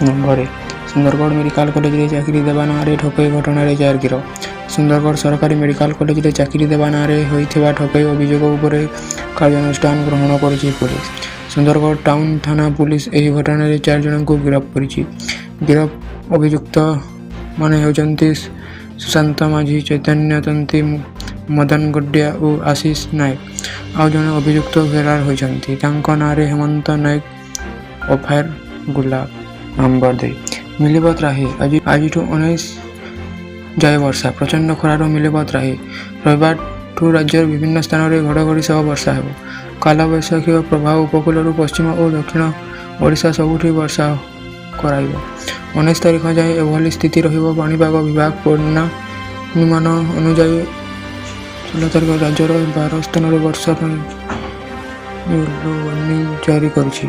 Number 1, Sundargarh medical କଲେଜରେ ଚାକିରି ଦେବା ନାଁରେ ଠକେଇ ଘଟଣାରେ ଚାରି ଗିରଫ। ସୁନ୍ଦରଗଡ଼ ସରକାରୀ ମେଡ଼ିକାଲ କଲେଜରେ ଚାକିରି ଦେବା ନାଁରେ ହୋଇଥିବା ଠକେଇ ଅଭିଯୋଗ ଉପରେ କାର୍ଯ୍ୟାନୁଷ୍ଠାନ ଗ୍ରହଣ କରିଛି ପୋଲିସ। ସୁନ୍ଦରଗଡ଼ ଟାଉନ ଥାନା ପୋଲିସ ଏହି ଘଟଣାରେ ଚାରି ଜଣଙ୍କୁ ଗିରଫ କରିଛି। ଗିରଫ ଅଭିଯୁକ୍ତ ମାନେ ହେଉଛନ୍ତି ସୁଶାନ୍ତ ମାଝୀ, ଚୈତନ୍ୟ ତନ୍ତି, ମଦନ ଗଡିଆ ଓ ଆଶିଷ ନାୟକ। ଆଉ ଜଣେ ଅଭିଯୁକ୍ତ ଫେରାର ହୋଇଛନ୍ତି। ତାଙ୍କ ନାଁରେ ହେମନ୍ତ ନାୟକ ଓରଫ ଗୁଲାବ। ନମ୍ବର 2, ମିଳିବ ତ୍ରାହି। ଆଜିଠୁ 19 ଯାଏ ବର୍ଷା। ପ୍ରଚଣ୍ଡ ଖରାରୁ ମିଳିବ ତ୍ରାହି। ରବିବାରଠୁ ରାଜ୍ୟର ବିଭିନ୍ନ ସ୍ଥାନରେ ଘଡ଼ଘଡ଼ି ସହ ବର୍ଷା ହେବ। କାଳବୈଶାଖୀର ପ୍ରଭାବ ଉପକୂଳରୁ ପଶ୍ଚିମ ଓ ଦକ୍ଷିଣ ଓଡ଼ିଶା ସବୁଠି ବର୍ଷା କରାଇବ। 19 ତାରିଖ ଯାଏଁ ଏଭଳି ସ୍ଥିତି ରହିବ। ପାଣିପାଗ ବିଭାଗ ପୂର୍ବାନୁମାନ ଅନୁଯାୟୀ 16 ତାରିଖ ରାଜ୍ୟର 12 ସ୍ଥାନରେ ବର୍ଷା ପାଇଁ ୟେଲୋ ୱାର୍ଣ୍ଣିଂ ଜାରି କରିଛି।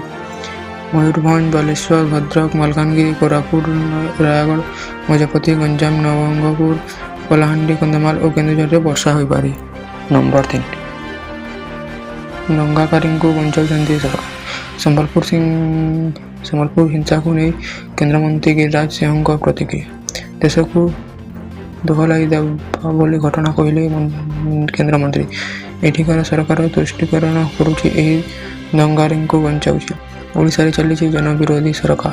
ମୟୂରଭଞ୍ଜ, ବାଲେଶ୍ୱର, ଭଦ୍ରକ, ମାଲକାନଗିରି, କୋରାପୁଟ, ରାୟଗଡ଼ା, ଗଜପତି, ଗଞ୍ଜାମ, ନବରଙ୍ଗପୁର, କଳାହାଣ୍ଡି, କନ୍ଧମାଳ ଓ କେନ୍ଦୁଝରରେ ବର୍ଷା ହୋଇପାରେ। ନମ୍ବର 3, ଦଙ୍ଗାକାରୀଙ୍କୁ ବଞ୍ଚାଉଛନ୍ତି ସରକାର। ସମ୍ବଲପୁର ହିଂସାକୁ ନେଇ କେନ୍ଦ୍ରମନ୍ତ୍ରୀ ଗିରିରାଜ ସିଂହଙ୍କ ପ୍ରତିକ୍ରିୟା। ଦେଶକୁ ଦୋହଲାଇ ଦେବା ଭଳି ଘଟଣା କହିଲେ କେନ୍ଦ୍ରମନ୍ତ୍ରୀ। ଏଠିକାର ସରକାର ତୁଷ୍ଟିକରଣ କରୁଛି, ଏହି ଦଙ୍ଗାକାରୀଙ୍କୁ ବଞ୍ଚାଉଛି। ଓଡ଼ିଶାରେ ଚାଲିଛି ଜନବିରୋଧୀ ସରକାର।